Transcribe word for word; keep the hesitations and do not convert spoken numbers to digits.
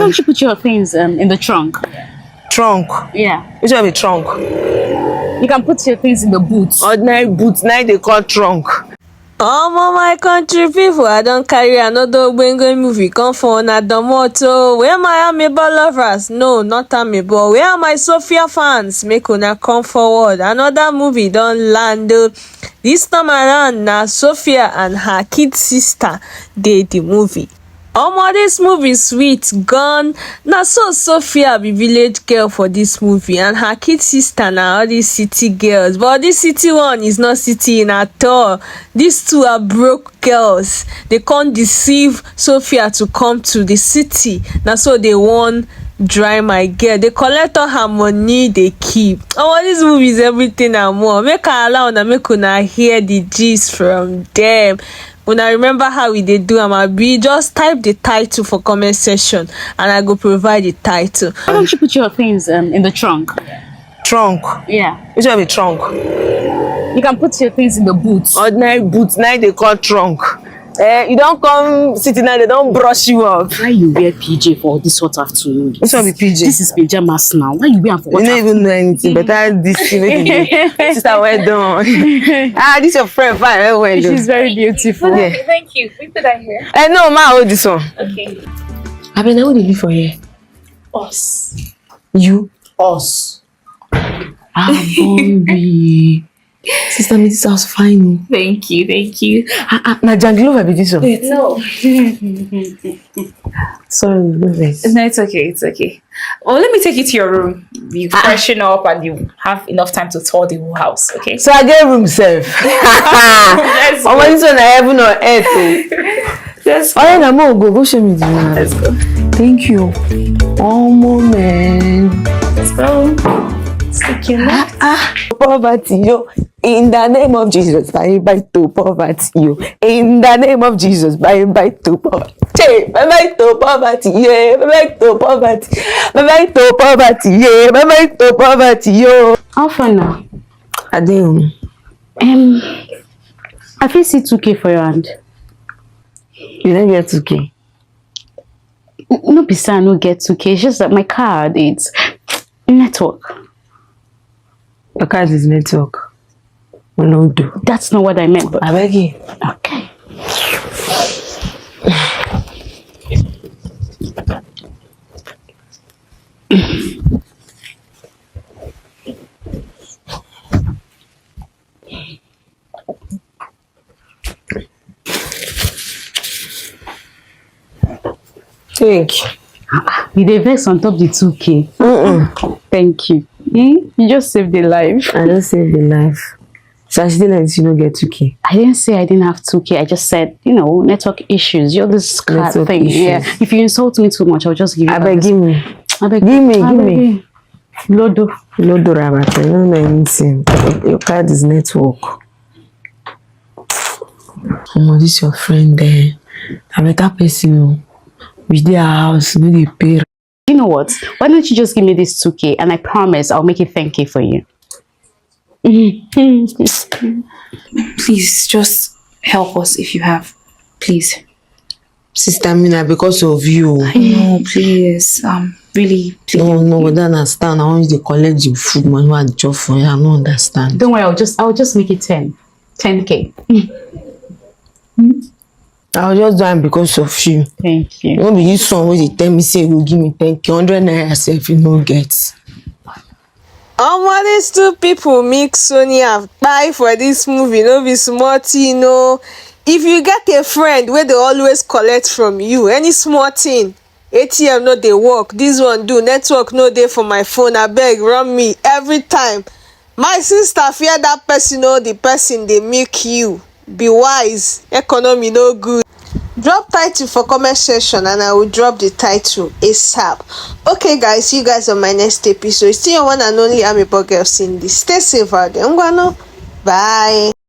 Why don't you put your things um, in the trunk? Trunk. Yeah. Which one be trunk? You can put your things in the boot. Ordinary boot, now they call trunk. Omo, my country people, I don carry another ogbonge movie come for una domot o. Where my Amebo lovers? No, not Amebo. Where are my Sophia fans? Make una come forward. Another movie don land o. This time around, na Sophia and her kid sister dey the movie. Omo, this movie sweet gan. Na so Sophia be village girl for this movie, and her kid sister na all these city girls. But this city one is not city in at all. These two are broke girls. They can't deceive Sophia to come to the city. Na so they won dry my girl. They collect all her money, they keep. Oh, this movie is everything and more. Make I allow una, make una hear the gist from them. Una remember how we dey do am, abi? Just type the title for comment section and I go provide the title. Why don't you put your things um, in the trunk? Trunk. Yeah. Which one be trunk? You can put your things in the boot. Ordinary boot, now they call trunk. Eh, you don't come city now, they don't brush you up. Why you wear P J for this hot afternoon? Which one be P J? This is pajamas now. Why you wear am for You hot don't afternoon? even know anything, but I this thing make you. Sister, well done. Ah, this your friend, fine, well, well done. She's very beautiful. Yeah. Thank you. We put that here. I know, ma, hold this one. Okay. I mean, I would live for here. Us. You. Us. Ah, boy. Sister, me this house fine. Thank you. Thank you. Ah, ah, na Janglova be this one. No. Sorry, no vex. No, it's okay. It's okay. Well, let me take you to your room. You freshen up and you have enough time to tour the whole house, okay? So I get room self. Let's Oh, this one I heaven on earth. Oh. Let's Oh, yeah, na mo go go show me the room. Let's go. Thank you. Oh, moment. Let's go. Stick your leg. Poverty, yo. In the name of Jesus, bye bye to poverty, yo. In the name of Jesus, bye bye to poverty. Bye bye to poverty, yeah. Bye bye to poverty. Bye bye to poverty, yeah. Bye bye to poverty, yo. How far now? I dey home. Um, I fit see two K for your hand. You don't get two K. No be say I no get two K. It's just that my card, it's network. Your card is network. No do. That's not what I meant. But I beg you. Okay. Thank you. You dey vex on top the two K. Thank you. Hmm? You just saved a life. I don't save the life. So I still like you no get two K. I didn't say I didn't have two K. I just said, you know, network issues. You're this card Network thing. Yeah. Issues. If you insult me too much, I'll just give you I back beg, this. Give me. I beg Give me, I give beg me. you. Lodo. Lodo Rabat, I don't know anything. Your card is network. Omo, this your friend there. I better person. Oh. We dey our house, no dey pay. You know what? Why don't you just give me this two K and I promise I'll make it thank you for you. Please just help us if you have. Please. Sister Mina, because of you. No, please. Um, really, please. No, no, we don't understand. I want you to collect the food money I chop for you. I don't understand. Don't worry, I'll just I'll just make it ten. Ten K. I'll just do am because of you. Thank you. No be this one wey dey tell me say you go give me ten K, hundred naira sef you no get. Omo, these two people make Sonia kpai for this movie, no be small thing o. If you get a friend wey dey always collect from you, any small thing, A T M no dey work, this one do, network no dey for my phone, abeg run me every time. My sister fear that person o, the person dey make you. Be wise, economy no good. Drop title for comment section and I will drop the title ASAP. Okay guys, see you guys on my next episode. Still your one and only Amebo girl Cindy. Stay safe out there. Ngwano. Bye.